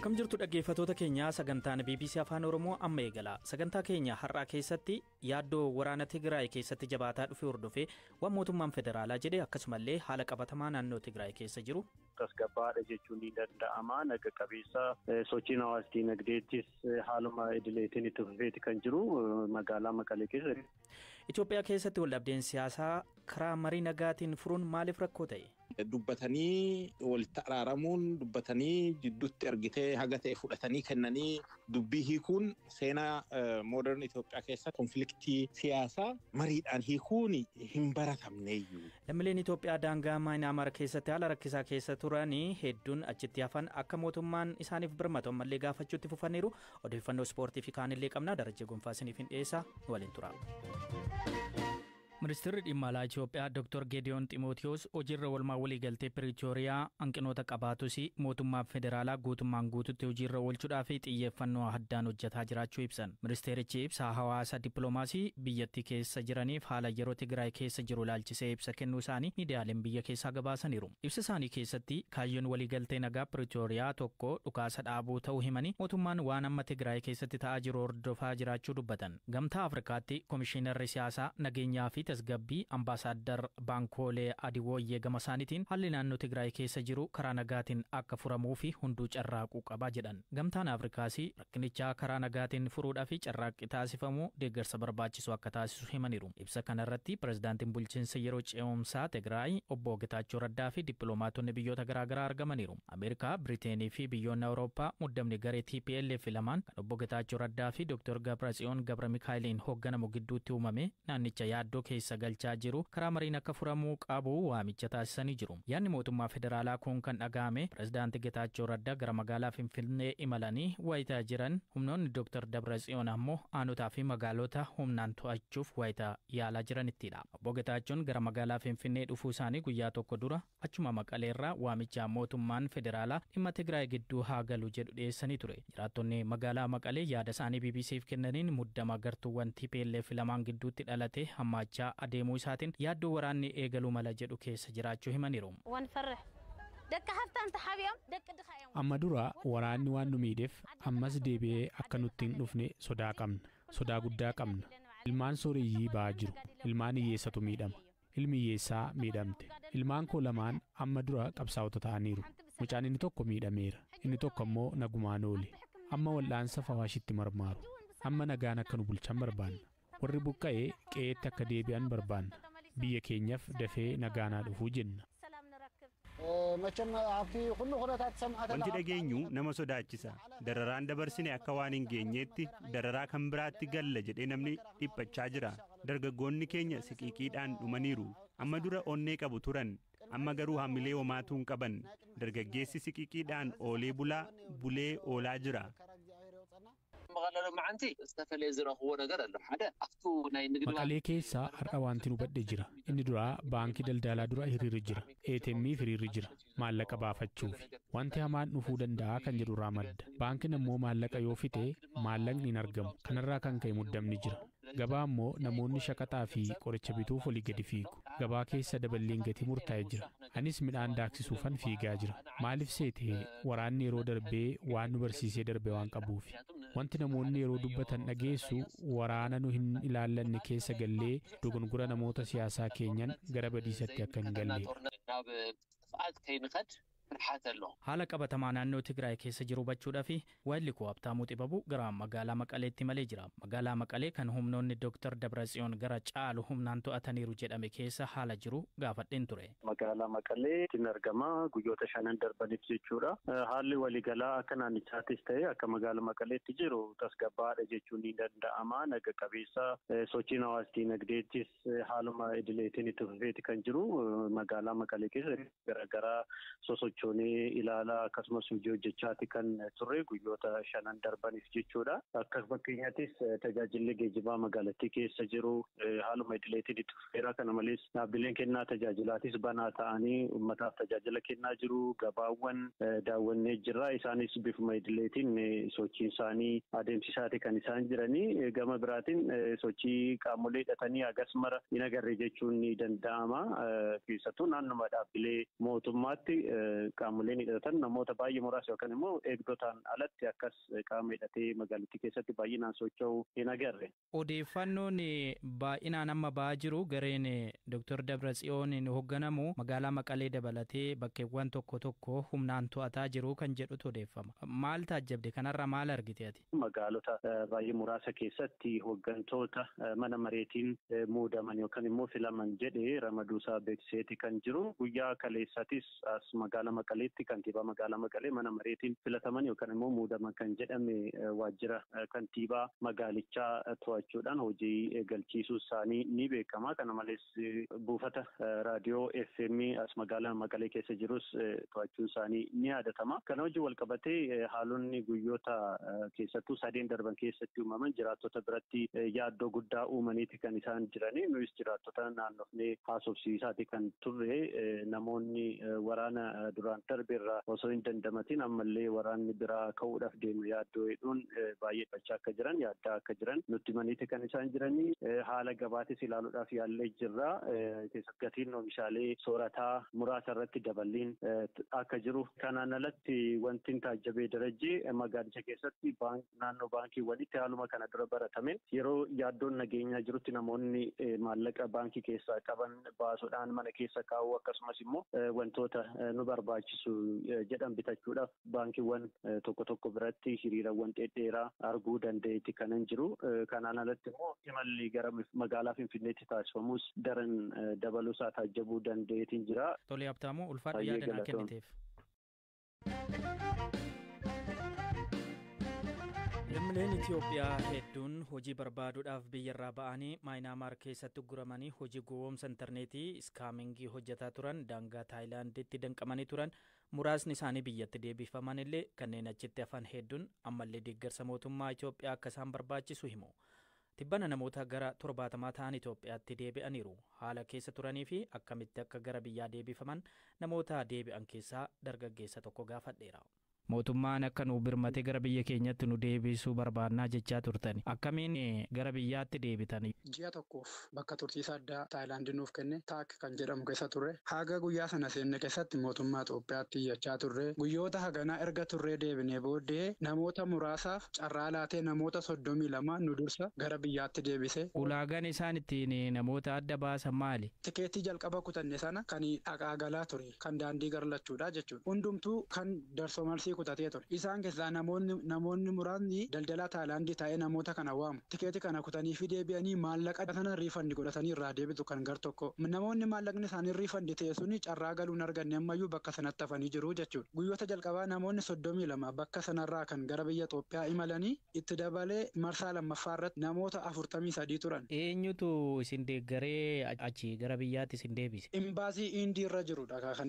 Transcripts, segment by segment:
Akkam jirtu dhaggeeffatoota keenya, sagantaan BBC Afaan Oromoo amma eegala. Sagantaa keenya har'aa keessatti yaaddoo waraana Tigraay keessatti jabaataa dhufe hordofee waan mootummaan federaalaa jedhe, akkasumallee haala qabatamaa naannoo Tigraay keessa jiru. Tasgabbaadha jechuun ni danda'ama. Naga qabeessa, sochiin hawaas dinagdeettis haaluma idileetiin itti fufeeti kan jiru magaalaa Maqalee keessa. Itoophiyaa keessatti waldhabdeen siyaasaa karaa marii nagaatiin furuun maaliif rakkoo ta'e? Dubbatanii walitti araaramuun, dubbatanii jidduutti argitee haga ta'e fudhatanii kennanii dubbii hiikuun, seenaa modern Itoophiyaa keessa conflict siyaasaa mariidhaan hiikuun hin baratamneeyyuu. Lammiileen Itoophiyaa daangaa Maayinaamar keessatti haala rakkisaa keessa turanii hedduun achitti hafan akka mootummaan isaaniif birmatu ammallee gaafachuutti fufaniiru. Odeeffannoo ispoortii fi kaanillee qabna. Darajee Gonfaa isiniif hin dhiyeessa, waliin tura. Ministeerri dhimma alaa Itoophiyaa Dr. Geediyoon Ximootiyoos hojiirra oolmaa waliigaltee Piriitooriyaa hanqinoota qabaatus mootummaa federaalaa guutummaan guututti hojiirra oolchuudhaaf xiyyeeffannoo addaan hojjetaa jiraachuu ibsan. Ministeerichi ibsa hawaasa dippiloomaasii biyyattii keessa jiraniif haala yeroo Tigraay keessa jiru ilaalchisee ibsa kennuu isaanii miidiyaaleen biyya keessaa gabaasaniiru. Ibsa isaanii keessatti kaayyoon waliigaltee nagaa Piriitooriyaa tokko dhukaasa dhaabuu ta'uu himanii, mootummaan waan amma Tigraay keessatti ta'aa jiru hordofaa jiraachuu dubbatan. Gamtaa Afrikaatti komishiinarri siyaasaa, nageenyaa fi tasgabbii, Ambaasaaddar Baankoolee Adiwooyyee, gama isaaniitiin haalli naannoo Tigraay keessa jiru karaa nagaatiin akka furamuu fi hunduu carraaquu qaba jedhan. Gamtaan Afrikaas rakkinicha karaa nagaatiin furuudhaaf carraaqqii taasifamu deeggarsa barbaachisu akka taasisu himaniiru. Ibsa kanarratti pirezidaantiin bulchiinsa yeroo ce'umsaa Tigraay Obbo Getaachoo Raddaa fi dippiloomaatonni biyyoota garaagaraa argamaniiru. Ameerikaa, Biriteenii fi biyyoonni Awurooppaa muddamni garee TPLF lamaan kan Obbo Getaachoo Raddaa fi Dr. Gabratsiyoon Gabra Mikaa'eliin hoogganamu gidduutti uumame naannicha yaaddoo keessa galchaa jiru karaa mariin akka furamuu qabu waamicha taasisanii jiru. Yaadni mootummaa federaalaa kun kan dhaga'ame pirezidaanti Getaachoo Raddaa gara magaalaa Finfinnee imalanii wayitaa jiran, humnoonni Dr. Dabratsiyoon ammoo aanotaa fi magaalota humnaan to'achuuf wayitaa yaalaa jiranittidha. Obbo Getaachoon gara magaalaa Finfinnee dhufuu isaanii guyyaa tokko dura achuma Maqaleerraa waamicha mootummaan federaalaa dhimma Tigraay gidduu haa galu jedhu dhiyeessanii ture. Jiraattonni magaalaa Maqalee yaada isaanii BBCf kennaniin muddama gartuuwwan TPLF lamaan gidduutti dhalate hammaachaa adeemuu isaatiin yaaddoo waraanni eegaluu mala jedhu keessa jiraachuu himaniiru. Amma dura waraanni waan nu miidheef ammas deebi'ee akka nutti hin dhufne sodaa qabna. Sodaa guddaa qabna. Ilmaan sooreyyii ba'aa jiru. Ilmaan hiyyeessatu miidhama. Ilmi hiyyeessaa miidhamte. Ilmaan koo lamaan amma dura qabsaa'ota ta'aniiru. Mucaan inni tokko miidhameera. Inni tokko immoo nagumaan oole. Amma wal'aansa Awaashitti marmaaru. Amma nagaan akka nu bulchan barbaanna. Warri buqqa'ee qe'eetti akka deebi'an barbaanna. Biyya keenyaaf dafee nagaanaa dhufuu jenna. Wanti dhageenyu nama sodaachisa. Dararaan dabarsine akka waan hin geenyeetti dararaa kan biraatti galla jedhee namni dhiphachaa jira. Dargaggoonni keenya siqiiqiidhaan dhumaniiru. Amma dura onnee qabu turan. Amma garuu hamilee homaatuu hin qaban. Dargaggeessi siqiiqiidhaan oolee bulaa, bulee oolaa jira. Maqalee keessaa har'a wanti nu badhe jira. Inni duraa baankii daldalaa dura hiriirri jira. ATM hiriirri jira. Maallaqa baafachuuf. Wanti hamaan dhufuu danda'a kan jedhu irraa madda. Baankiin ammoo maallaqa yoo fixe maallaqni hin argamu. Kanarraa kan ka'e muddamni jira. Gabaa ammoo namoonni shaqaxaa fi qoricha bituuf olii gadi fiigu. Gabaa keessa daballiin gatii murtaa'e jira. Anis midhaan daaksisuufan fiigaa jira. Maaliif seete, waraanni yeroo darbee waan nu barsiisee darbe waan qabuufi. Wanti namoonni yeroo dubbatan dhageessu, waraana nu hin ilaallanne keessa gallee dogongora namoota siyaasaa keenyan gara badiisatti akka hin galleedha. Haala qabatamaa naannoo Tigraay keessa jiru hubachuudhaaf waayilli koo Habtaamuu Xibabuu gara magaalaa Maqaleetti malee jira. Magaalaa Maqalee kan humnoonni Dr. Dabratsiyoon gara caalu humnaan to'ataniiru jedhame keessa haala jiru gaafadheen ture. Magaalaa Maqaleetti argama guyyoota shanan darbaniif jechuudha. Haalli waliigalaa akka naannichaattis ta'e akka magaalaa Maqaleetti jiru tasgabbaadha jechuun ni danda'ama. Naga qabeessa, sochiin hawaas dinagdeettis haaluma idileetiin itti fufeeti kan jiru magaalaa Maqalee keessa garaagaraa sosochoonee ilaalaa, akkasumas hojii hojjechaati kan turre guyyoota shanan darbaniif jechuudha. Akka fakkeenyaattis tajaajilli geejjibaa magaalattii keessa jiru haaluma idileetiin itti fufeera. Kana malees dhaabbileen kennaa tajaajilaatis banaa ta'anii uummataaf tajaajila kennaa jiru. Gabaawwan daawwannee jirra. Isaanis bifuma idileetiin sochiin isaanii adeemsisaati kan isaan jiranii. Gama biraatiin sochii qaamolee hidhatanii hagas mara hin agarre jechuun ni danda'ama. Keessattuu naannuma dhaabbilee mootummaatti Qaamoleen hidhatan namoota baay'ee muraasa yookaan immoo eegdotaan alatti akkas qaama hidhatee magaalattii keessatti baay'inaan socho'u hin agarre. Odeeffannoon baay'inaan amma ba'aa jiru gareen Dr. Dabratsiyoon hoogganamu magaalaa Maqalee dabalatee bakkeewwan tokko tokko humnaan to'ataa jiru kan jedhutu odeeffama. Maal taajjabde kanarra maal argite ati? Magaalota baay'ee muraasa keessatti hooggantoota mana mareetiin muudaman yookaan immoo filaman jedhee ramaduusaa beeksiseeti kan jiru. Guyyaa kaleessatis as magaalaa Maqaleetti kantiibaa magaalaa Maqalee mana mareetiin filataman yookaan immoo muudaman kan jedhame waajjira kantiibaa magaalichaa to'achuudhaan hojii eegalchiisuu isaanii ni beekama. Kana malees buufata raadiyoo FM as magaalaa Maqalee keessa jirus to'achuun isaanii ni yaadatama. Kana hojii walqabatee haalonni guyyoota keessattuu sadeen darban keessatti uumaman jiraattota biratti yaaddoo guddaa uumaniiti kan isaan jiranii. Nuyis jiraattota naannofnee haasofsiisaati kan turre namoonni waraana duraan darbeerraa osoo hin dandamatin ammallee waraanni biraa ka'uudhaaf deemu yaaddoo hedduun baay'ee dhachaa akka jiran yaaddaa akka jiran nutti himaniiti kan isaan jiranii. Haala gabaatis ilaaluudhaaf yaallee jirra. Keessatti gatiin oomishaalee soorataa muraasa irratti daballiin akka jiru. Kanaan alatti wanti taajjabee darajjee magaalicha keessatti naannoo baankiiwwanitti haaluma kana dura baratameen yeroo yaaddoon nageenyaa jirutti namoonni maallaqa baankii keessaa qaban baasuudhaan mana keessa kaa'uu akkasumas immoo wantoota nu barbaachisu jedhan bitachuudhaaf baankiiwwan tokko tokko biratti hiriirawwan dhedheeraa arguu danda'eeti kanan jiru. Kanaan alatti immoo imalli gara magaalaa Finfinneetti taasifamus daran dabaluusaa taajjabuu danda'eetiin jira. Tole Habtaamuu, ulfaadhu yaada naa kenniteef. Lammiileen Itoophiyaa hedduun hojii barbaaduudhaaf biyyarraa ba'anii Maayinaamaar keessatti guramanii hojii gowwoomsa intarneetii iskaamingii hojjetaa turan daangaa Taayilaanditti danqamanii turan muraasni isaanii biyyatti deebifaman illee kanneen achitti hafan hedduun ammallee deeggarsa mootummaa Itoophiyaa akka isaan barbaachisu himu. Tibbana namoota gara 70 ta'an Itoophiyaatti deebi'aniiru. Haala keessa turanii fi akkamitti akka gara biyyaa deebifaman namoota deebi'an keessaa dargaggeessa tokko gaafadheera. Mootummaan akka nu birmatee gara biyya keenyatti nu deebisuu barbaannaa jechaa turtani. Akkamiin gara biyyaatti deebitan? Ji'a tokkoof bakka tursiisa addaa Taayilaandii nuuf kenne taak kan jedhamu keessa turre. Haga guyyaa sana seenne keessatti mootummaa Itoophiyaatti iyyachaa turre. Guyyoota haganaa erga turree deebinee booddee namoota muraasaaf carraa laatee namoota 32 nu dursa gara biyyaatti deebise. Ulaagaan isaan ittiin namoota adda baasan maali? Tikeetii jalqaba kutanne sana kan dhaqaa galaa ture kan daandii garlachuudha jechuudha. Hundumtuu kan darsoomarsii kutatee ture. Isaan keessaa namoonni muraasni daldala Taayilaandii taa'ee namoota kana waamu. Tikeetii kana kutanii fi deebi'anii maallaqa sana riifandi godhatanii irraa deebitu kan gar tokko. Namoonni maallaqni isaanii riifandi ta'e suni carraa galuun arganne ammayyuu bakka sanatti hafanii jiru jechuudha. Guyyoota jalqabaa namoonni 32 bakka sanarraa kan gara biyya Itoophiyaa imalanii itti dabalee marsaa lammaffaa irratti namoota 43 turan. Eenyutu isin deeggaree achi gara biyyaatti isin deebise? Imbaasii Indii irra jirudha kan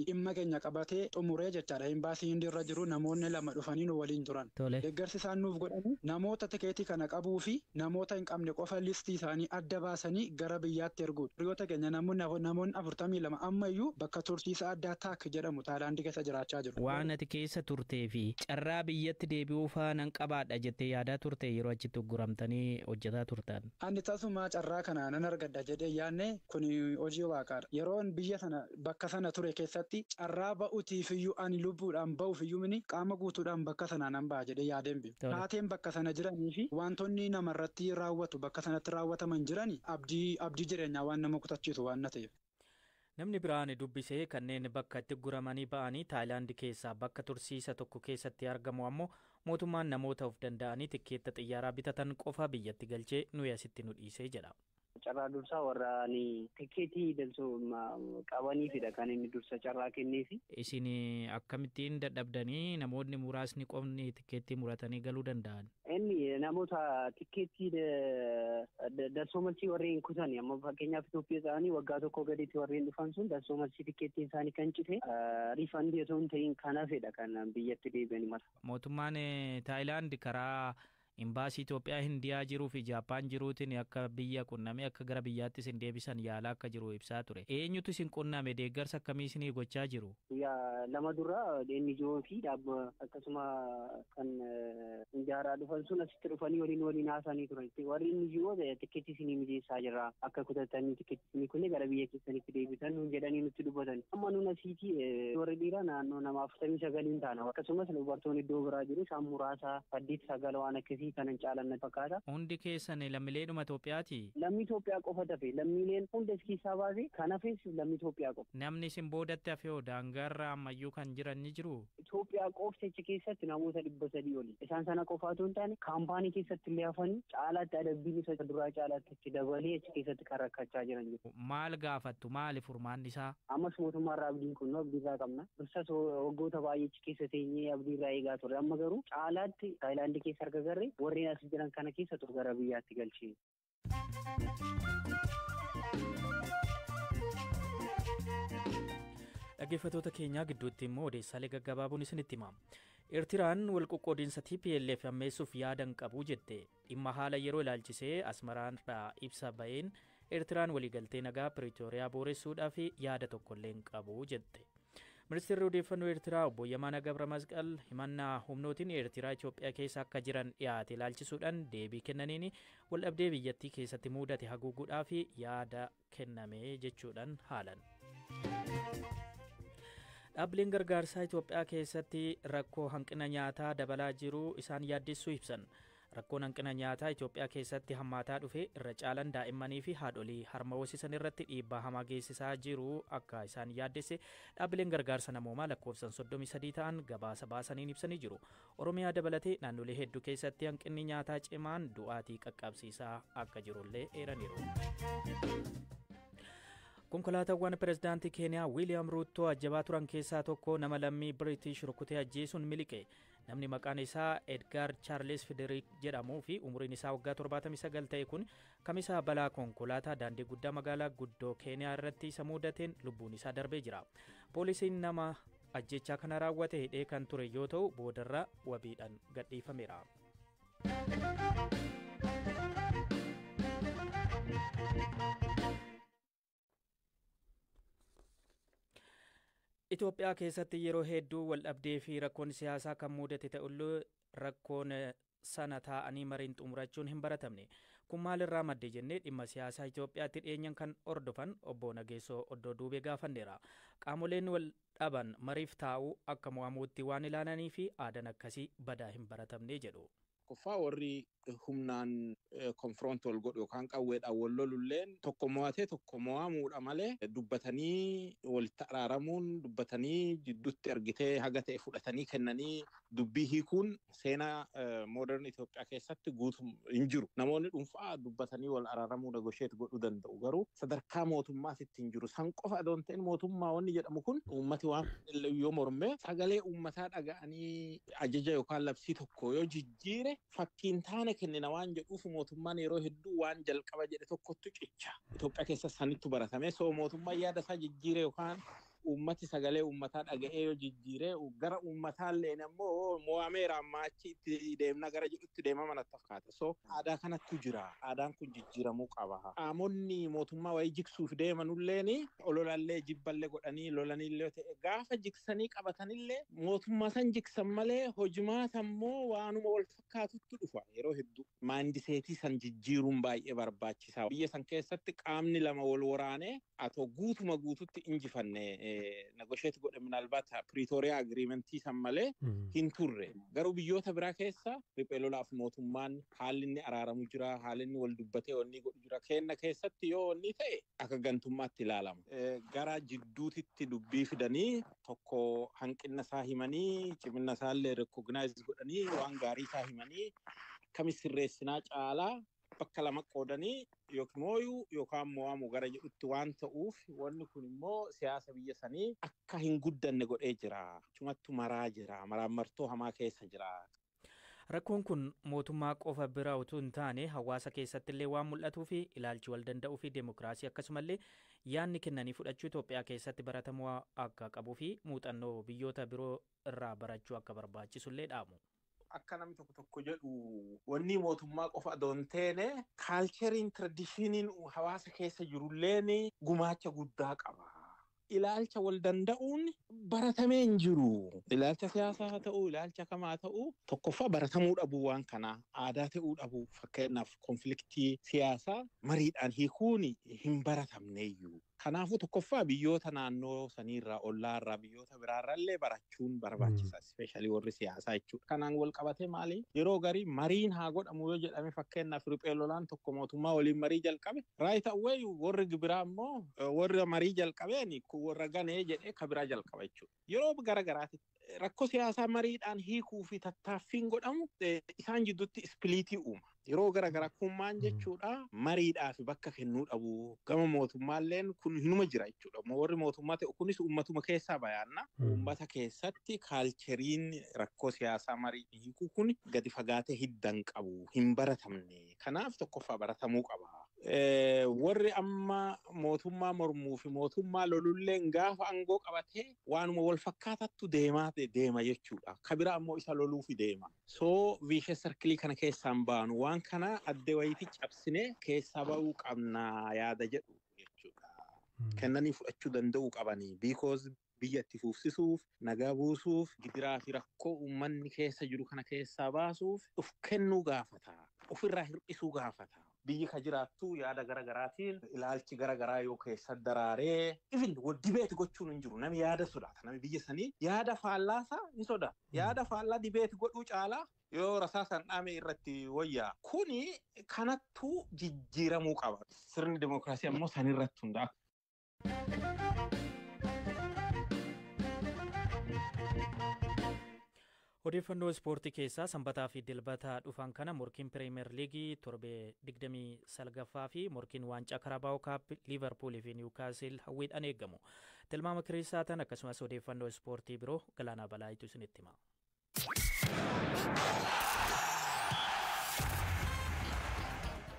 dhimma keenya qabatee xumuree jechaadha. Imbaasii Indii irra jiru namoonni lama dhufanii nu waliin turan. Deeggarsi isaan nuuf godhamu namoota tikeetii kana qabuu fi namoota hin qabne qofa listii isaanii adda baasanii gara biyyaatti erguudha. Hiriyoota keenya namoonni 42 ammayyuu bakka tursiisa addaa taak jedhamu Taayilaandii keessa jiraachaa jiru. Waan ati keessa turtee fi carraa biyyatti deebi'uu faanan qabaadha jettee yaadaa turte yeroo achitti ugguramtanii hojjetaa turtan. Ani tasuma carraa kana nan argadha jedhee yaadne kun hojii waaqaadha. Yeroon biyya sana bakka sana ture keessatti carraa ba'uutiifiyyuu ani lubbuudhaan ba'uufiyyuu mini qaama guutuudhaan bakka sanaa nan ba'a jedhee yaadeen beeku. Taateen bakka sana jiranii fi wantoonni namarratti raawwatu bakka sanatti raawwataman jirani abdii jireenyaa waan nama kutachiisu waan na ta'eef. Namni biraan dubbisee kanneen bakka itti guramanii ba'anii Taayilaand keessaa bakka tursiisa tokko keessatti argamu ammoo mootummaan namoota of danda'anii tikkeetta xiyyaaraa bitatan qofa biyyatti galchee nuyi asitti nu dhiisee jedha. Carraa dursaa warra tikeetii qabaniifidha kan inni dursa carraa kenneefi. Isin akkamittiin dadhabdanii namoonni muraasni qofni tikeettii muratanii galuu danda'an? Inni namoota tikeettii darsoomalsii warreen kutan amma fakkeenyaaf Itoophiyaa ta'anii waggaa tokko gaditti warreen dhufan sun darsoomalsii tikeettiin isaanii kan cite riifandii osoo hin ta'in kan hafedha kan biyyatti deebi'an mara. Mootummaan Taayilaand karaa Imbaasii Itoophiyaa Hindiyaa jiruu fi Jaappaan jiruutiin akka biyya qunname akka gara biyyaatti isin deebisan yaalaa akka jiru ibsaa ture. Eenyutu isin qunname? Deeggarsa akkamii isinii gochaa jiru? Guyyaa 2 dura NGO fi dhaabba akkasuma kan Indiyaaraa dhufan sun asitti dhufanii waliin haasa'anii turan. Warri NGO tikkeetti isinii mijeessaa jira. Akka kutatanii tikkeetti isinii kunne gara biyya keessanitti deebisan nuun jedhanii nutti dubbatan. Amma nuun asiiti warri dhiiraa naannoo nama 49 taana. Akkasumas dubartoonni iddoo biraa jiru isaan muraasa 8 9 waan akkasii kanan caalan fakkaata. Hundi keessan lammiileedhuma Itoophiyaati? Lammii Itoophiyaa qofa tafe lammiileen hunda keessaa baase kan hafes lammii Itoophiyaa qofa. Namni isin boodatti hafe hoo daangaarra ammayyuu kan jiran ni jiru? Itoophiyaa qofti achi keessatti namoota 300 oli. Isaan sana qofaatu hin taane kaampaanii keessatti illee hafanii caalaatti adabbiin isa duraa caalaatti achi dabalee achi keessatti kan rakkachaa jiran jiru. Maal gaafattu? Maali furmaanni isaa? Ammas mootummaarraa abdiin kun abdiirraa qabna. Dursas waggoota baay'ee achi keessa teenyee abdiirraa eegaa turre. Amma garuu caalaatti Taayilaandii keessa arga garree warreen as jiran kana keessa gara biyyaatti galchee. Dhaggeeffattoota keenyaa gidduutti immoo odeessaalee gaggabaaboon isinitti hima. Eertiraan walqoqqoodinsa TPLF ammeessuuf yaadan qabu jette. Dhimma haala yeroo ilaalchisee Asmaraarraa ibsa ba'een Eertiraan waliigaltee nagaa Piriitooriyaa booressuudhaaf yaada tokkollee hin qabu jette. Ministeerri odeeffannoo Eertiraa obbo Yamaana Gabra Masqal himannaa humnootiin Eertiraa Itoophiyaa keessa akka jiran dhiyaate ilaalchisuudhaan deebii kennaniin waldhabdee biyyattii keessatti mudate haguuguudhaaf yaada kenname jechuudhaan haalan. Dhaabbileen gargaarsaa Itoophiyaa keessatti rakkoo hanqina nyaataa dabalaa jiru isaan yaaddessuu ibsan. Rakkoon hanqina nyaataa Itoophiyaa keessatti hammaataa dhufe irra caalan daa'immanii fi haadholii harma hoosisan irratti dhiibbaa hamaa geessisaa jiru akka isaan yaaddesse dhaabbileen gargaarsa namoomaa lakkoofsan 33 ta'an gabaasa baasaniin ibsanii jiru. Oromiyaa dabalatee naannolee hedduu keessatti hanqinni nyaataa cimaan du'aatii qaqqabsiisaa akka jirullee eeraniiru. Konkolaataawwan pirezidaantii Keeniyaa Wiiliyaam Ruuttoo ajjabaa turan keessaa tokko nama lammii Biriitish rukutee ajjeesuun miliqe. Namni maqaan isaa Edgar Charles Federik jedhamuu fi umuriin isaa waggaa 79 ta'e kun kamisa balaa konkolaataa daandii guddaa magaalaa guddoo Keeniyaa irratti isa mudateen lubbuun isaa darbee jira. Poolisiin nama ajjechaa kana raawwate hidhee kan ture yoo ta'u boodarra wabiidhaan gadhiifameera. Itoophiyaa keessatti yeroo hedduu waldhabdee fi rakkoon siyaasaa kan mudate ta'ullee rakkoon sana taa'anii mariin xumurachuun hin baratamne. Kun maalirraa madde jennee dhimma siyaasaa Itoophiyaatti dhiyeenyan kan hordofan obbo Nageessoo Oddoo Duubee gaafanneera. Qaamoleen wal dhaban mariif taa'uu akka mo'amuutti waan ilaalanii fi aadaan akkasii badaa hin baratamne jedhu. Tokkoffaa warri humnaan konfront wal godhu yookaan qawweedhaan wal lolulleen tokko mo'atee tokko mo'amuudha malee dubbatanii walitti araaramuun dubbatanii jidduutti argitee haga ta'e fudhatanii kennanii dubbii hiikuun seenaa modern Itoophiyaa keessatti guutum hin jiru. Namoonni dhuunfaa dubbatanii wal araaramuu negotiate godhuu danda'u garuu sadarkaa mootummaatitti hin jiru. San qofa adoo hin ta'in mootummaa wanni jedhamu kun uummati waan yoo morme sagalee uummataa dhaga'anii ajaja yookaan labsii tokko yoo jijjiire fakkiin taane kennina waan jedhuuf mootummaan yeroo hedduu waan jalqaba jedhe tokkotti cicha. Itoophiyaa keessa sanittu baratame. So mootummaan yaada isaa jijjiire yookaan uummati sagalee uummataa dhaga'ee yoo jijjiire gara uummataallee ammoo mo'ameera ammaa achi itti deemna gara jedhutti deemama natti fakkaata. So aadaa kanattu jira. Aadaan kun jijjiiramuu qaba. Qaamonni mootummaa wayii jigsuuf deemanulleen ololallee jibballee godhanii lolanillee ta'e gaafa jigsanii qabatanillee mootummaa san jigsan malee hojimaata immoo waanuma wal fakkaatutti dhufa yeroo hedduu. Maandiseetii san jijjiiruun baay'ee barbaachisaa. Biyya san keessatti qaamni lama wal waraanee atoo guutuma guututti injifanne negotiate godhe minaalbaat Pretoria agreementii san malee hin turre. Garuu biyyoota biraa keessa riphee lolaaf mootummaan haalli inni araaramu jira, haalli inni wal dubbatee wanni godhu jira. Kenna keessatti yoo wanni ta'e akka gantummaatti ilaalama. Gara jidduutitti dubbii fidanii tokko hanqina isaa himanii cimina isaallee recognize godhanii waan gaarii isaa himanii akkami sirreessinaa caalaa bakka lama qoodanii yookiin mooyuu yookaan mo'amu gara jedhutti waan ta'uuf wanni kun immoo siyaasa biyya sanii akka hin guddanne godhee jira. Achumattu maraa jira. Maraammartoo hamaa keessa jira. Rakkoon kun mootummaa qofa bira utuu hin taane hawaasa keessatti illee waan mul'atuu fi ilaalchi wal danda'uu fi deemokiraasii akkasumallee yaadni kennanii fudhachuu Itoophiyaa keessatti baratamuu akka qabuu fi muuxannoo biyyoota biroo irraa barachuu akka barbaachisu illee dhaamu. Akka namni tokko tokko jedhu wanni mootummaa qofa osoo hin taane cultureiin traditioniin hawaasa keessa jirulleen gumaacha guddaa qaba. Ilaalcha wal danda'uun baratamee hin jiru. Ilaalcha siyaasaa haa ta'u, ilaalcha kamaa ta'u, tokkoffaa baratamuu dhabuu waan kanaa, aadaa ta'uu dhabuu, fakkeenyaaf conflictii siyaasaa mariidhaan hiikuun hin baratamneeyyuu. Kanaafuu tokkoffaa biyyoota naannoo saniirraa, ollaarraa, biyyoota biraarraallee barachuun barbaachisa. Especially warri siyaasaa jechuudha. Kanaan wal qabatee maali? Yeroo garii mariin haa godhamu yoo jedhame, fakkeenyaaf riphee lolaan tokko mootummaa waliin marii jalqabe, right away warri biraa immoo warra marii jalqabeen warra ganee jedhee ka biraa jalqaba jechuudha. Yeroo gara garaatti rakkoo siyaasaa mariidhaan hiikuu fi tattaaffiin godhamu isaan jidduutti splitii uuma. Yeroo gara garaa kun maan jechuudha, mariidhaaf bakka kennuu dhabu. Gama mootummaalleen kun hinuma jira jechuudha. Warri mootummaa ta'e kunis uummatuma keessaa bayaanna. Uummata keessatti cultureiin rakkoo siyaasaa marii hiikuu kun gadi fagaatee hiddan qabu, hin baratamne. Kanaaf tokkoffaa baratamuu qaba. Warri amma mootummaa mormuu fi mootummaa lolulleen gaafa aangoo qabatee waanuma wal fakkaatattu deemaa deema jechuudha. Ka biraa ammoo isa loluufi deema. So vicious circleii kana keessaan baanu, waan kana addee wayitii cabsinee keessaa ba'uu qabna yaada jedhu jechuudha. Kennanii fudhachuu danda'uu qabanii, because biyya itti fufsisuuf, nagaa buusuuf, gidiraa fi rakkoo uummanni keessa jiru kana keessaa baasuuf of kennuu gaafata. Ofirraa hir'isuu gaafata. Biyyi ka jiraattu yaada gara garaatiin, ilaalchi gara garaa yoo keessa daraaree, even debate gochuun hin jiru. Nami yaada sodaata. Nami biyya sanii yaada faallaasaa ni sodaata. Yaada faallaa debate godhuu caalaa yoo rasaasaan dhaame irratti wayyaa. Kuni kanattuu jijjiiramuu qaba. Sirni dimookiraasii ammoo sanirratti hundaa'a. Odeeffannoo ispoortii keessaa, sanbataa fi dilbata dhufan kana morkiin Piriimeer Liigii torbee 29ffaa fi morkiin waancaa Karabaa'oo Kaap Liivarpuulii fi Niwukaasil hawwiidhaan eegamu. Tilmaama Kiristaatan akkasumas odeeffannoo ispoortii biroo Galaanaa Balaayitu isinitti hima.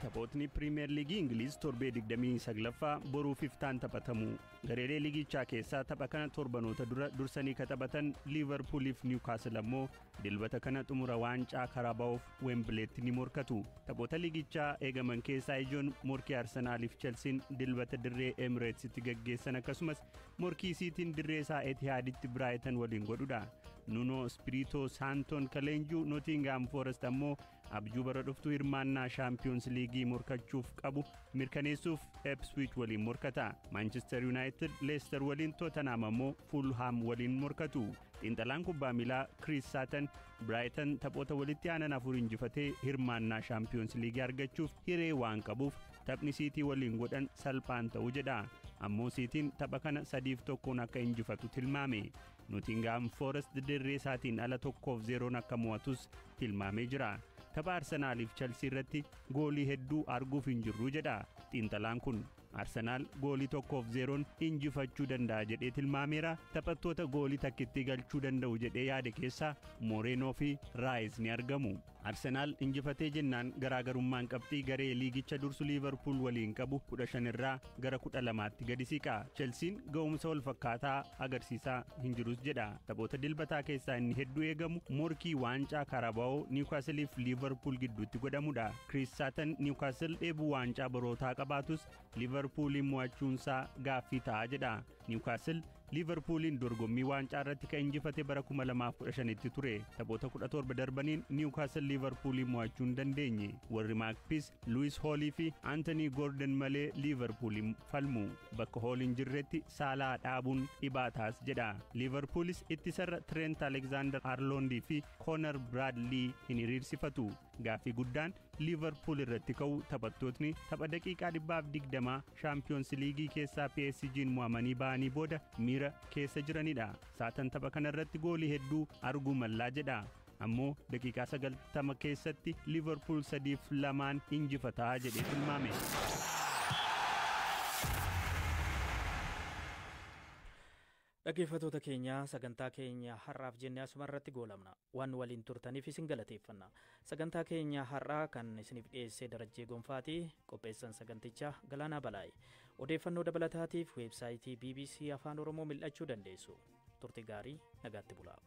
Taphootni Piriimeer Liigii Ingiliiz torbee 29ffaa boruuf iftaan taphatamu. Gareelee liigichaa keessaa tapha kana torbanoota dura dursanii ka taphatan Liivarpuuliif Niwukaasil ammoo dilbata kana xumura waancaa Karabaa'oof Weembileetti ni morkatu. Taphoota liigichaa eegaman keessaa ijoon morkii Arsenaaliif Chelsiin dilbata dirree Emireetsitti gaggeessan, akkasumas morkii Siitiin dirree isaa Etihaaditti Biraayitan waliin godhudha. Nuno Spirito Saantoon ka leenjuu Nootingaam Foorest ammoo abjuu bara dhuftuu hirmaannaa Shaampiyoons Liigii morkachuuf qabu mirkaneessuuf Epswich waliin morkata. Maanchister Yuunaayitid Leester waliin, Tootenaam ammoo Fulhaam waliin morkatu. Xiinxalaan kubbaa miilaa Kiriis Saatan Biraayitan taphoota walitti aanan afur injifatee hirmaannaa Shaampiyoons Liigii argachuuf hiree waan qabuuf taphni Siitii waliin godhan salphaan ta'uu jedha. Ammoo Siitiin tapha kana 3-1n akka injifatu tilmaame. Nootingaam Foorest dirree isaatiin ala 1-0n akka mo'atus tilmaamee jira. Tapha Arsenaaliif Chalsii irratti goolii hedduu arguuf hin jirru jedha xiinxalaan kun. Arsenaal goolii 1-0n injifachuu danda'a jedhee tilmaameera. Taphattoota goolii takkitti galchuu danda'u jedhee yaade keessaa Mooreenoo fi Raayis ni argamu. Arsenaal injifatee jennaan garaagarummaan qabxii garee liigicha dursu Liivarpuul waliin qabu 15 irraa gara 12tti gadi siqa. Chelsiin ga'umsa wal fakkaataa agarsiisaa hin jirus jedha. Taphoota dilbataa keessaa inni hedduu eegamu morkii waancaa Karabaa'oo Niwukaasiliif Liivarpuul gidduutti godhamudha. Kiriis Saatan Niwukaasil dheebuu waancaa barootaa qabaatus Liivarpuuliin mo'achuunsaa gaaffii ta'a jedha. Niwukaasil Liivarpuuliin dorgommii waancaa irratti kan injifate bara 2015tti ture. Taphoota 17 darbaniin Niwukaasil Liivarpuuliin mo'achuu hin dandeenye. Warri Maakpis Luwis Hoolii fi Antanii Goorden malee Liivarpuuliin falmu. Bakka Hooliin jirretti Saalaa dhaabuun dhibaataas jedha. Liivarpuulis ittisarra Trent Alexander Arnoldii fi Koonar Biraadlii hin hiriirsifatu. Gaaffii guddaan Liivarpuul irratti ka'u, taphattootni tapha daqiiqaa 120 Shaampiyoons Liigii keessaa PSG'n mo'amanii ba'anii booda miira keessa jiranidha. Saatan tapha kana irratti goolii hedduu arguu mallaa jedha. Ammoo daqiiqaa 90 keessatti Liivarpuul 3-2n injifataa jedhee tilmaame. Dhaggeeffattoota keenya, sagantaa keenya har'aaf jennee asuma irratti goolabna. Waan waliin turtaniif isin galateeffanna. Sagantaa keenya har'aa kan isiniif dhiyeessee Darajjee Gonfaati, qopheessan sagantichaa Galaanaa Balaayi. Odeeffannoo dabalataatiif weebsaayitii BBC Afaan Oromoo mil'achuu dandeessu. Turtii gaarii, nagaatti bulaa.